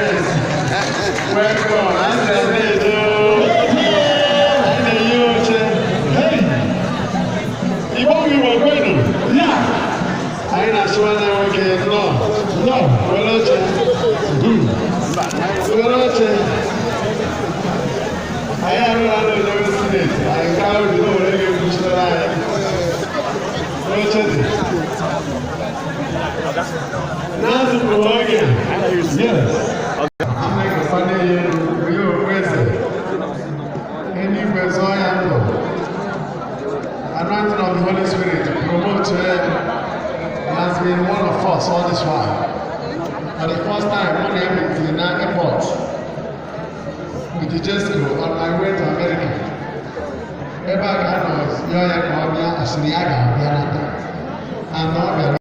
Yes. Welcome. Anyị na-eje. Anyị na-eyi oche. Hey! Igbo bụ Igbo kwenu. Ya. Anyị na-asị nwanne nwoke nnọọ. Nnọọ. Were oche. Were oche. Anyị arụla n'Ojewe Senate. Anyị gaa obi na were ga-ekwuchitere anyị. N'oche dị. Na-atụpụrụ oge. Yes. Chineke kwalie ya elu, onye okpueze. Eluigwe zọọ ya ndụ. Anointing of the Holy Spirit promote him. He has been one of us all this while. For the first time, when I met in the airport with the Jesco on my way to America. Ebe a ka a nọ yọọ ya ka ọ bịa, asịrị ya ga-abịa nata. And ọ bịara.